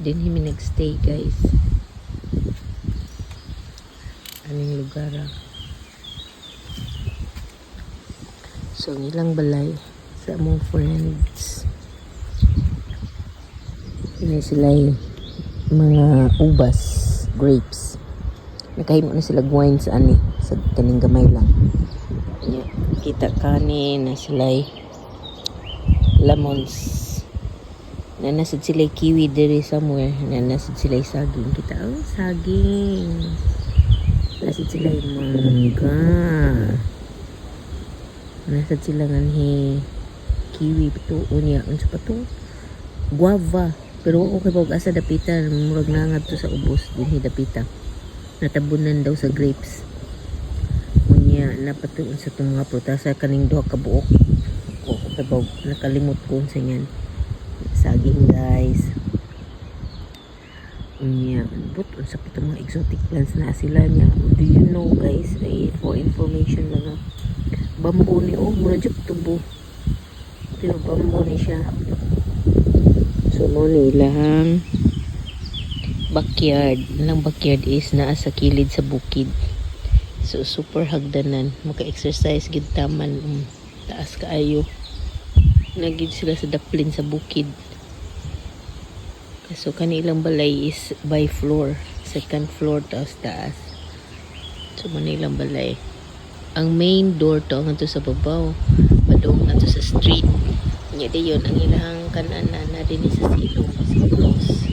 Dinhi mi nagstay, guys. Aning lugar ah. So, ang ilang balay sa among friends. Ini sila yung mga ubas, grapes. Nakahimo na sila wine sa ani, sa kaning gamay lang. Nya, kita kani na sila lemons. Naa sad sila kiwi diri somewhere. Naa sad sila saging. Kita, oh, saging. Naa sad sila mangga. Naa sad sila nganhi kiwi to unya unsa pa to? Guava. Pero okay pa asa dapita, murag nangad to sa ubos dinhi dapita. Natabunan daw sa grapes. Unya napatuon sa itong mga prutasa kaning duha ka buok. O okay ba, nakalimot ko unsa niyan. Saging, guys. Unya, but unsa pa itong mga exotic plants na sila niya. Do you know, guys, ay for information lang ah. Bamboo ni, oh, mura jud tubo. Pero bamboo ni siya. So mo ni ilang backyard. Ilang backyard is naa sa kilid sa bukid. So super hagdanan, maka-exercise gid taman, taas kaayo. Nagid sila sa daplin sa bukid. So kanilang balay is by floor, second floor taas taas. So mo ni ilang balay. Ang main door to ang sa babaw, padung na to sa street. Nya dayon ang ilang kanan na din sa silong sa cross.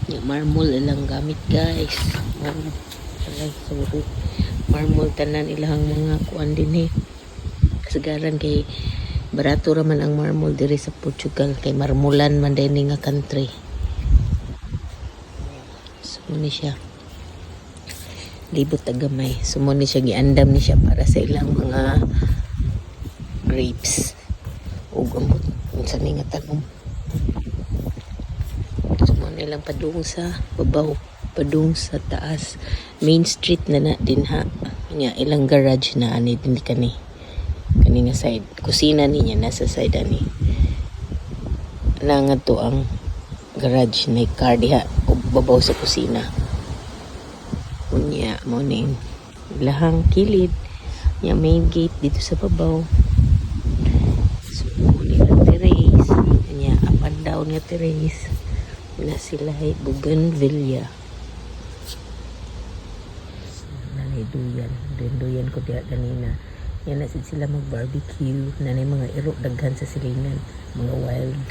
Nya marmol ilang gamit, guys. Marmol. Alay, sorry. Marmol tanan ilang mga kuan din eh. Kasagaran kay barato ra man ang marmol diri sa Portugal kay marmulan man din nga country. So mo ni siya. Libot gamay. So mo ni siya giandam ni siya para sa ilang mga grapes. Ug ambot unsa ni nga tanom. So mo nilang padung sa babaw, padung sa taas. Main street na na din ha. Nya ilang garage na ani din kani. Kani nga side. Kusina niya nasa side ani. Nangad to ang garage na car diha ug babaw sa kusina. Unya mo ning ilahang kilid. Nya main gate dito sa babaw. So mo ni ang terrace. Nya up and down nga terrace. Na sila ay bougainvillea. Nanay duyan. Duyan ko diha kanina. Yan na sila mag-barbecue. Nanay mga iro daghan sa silingan. Mga wild.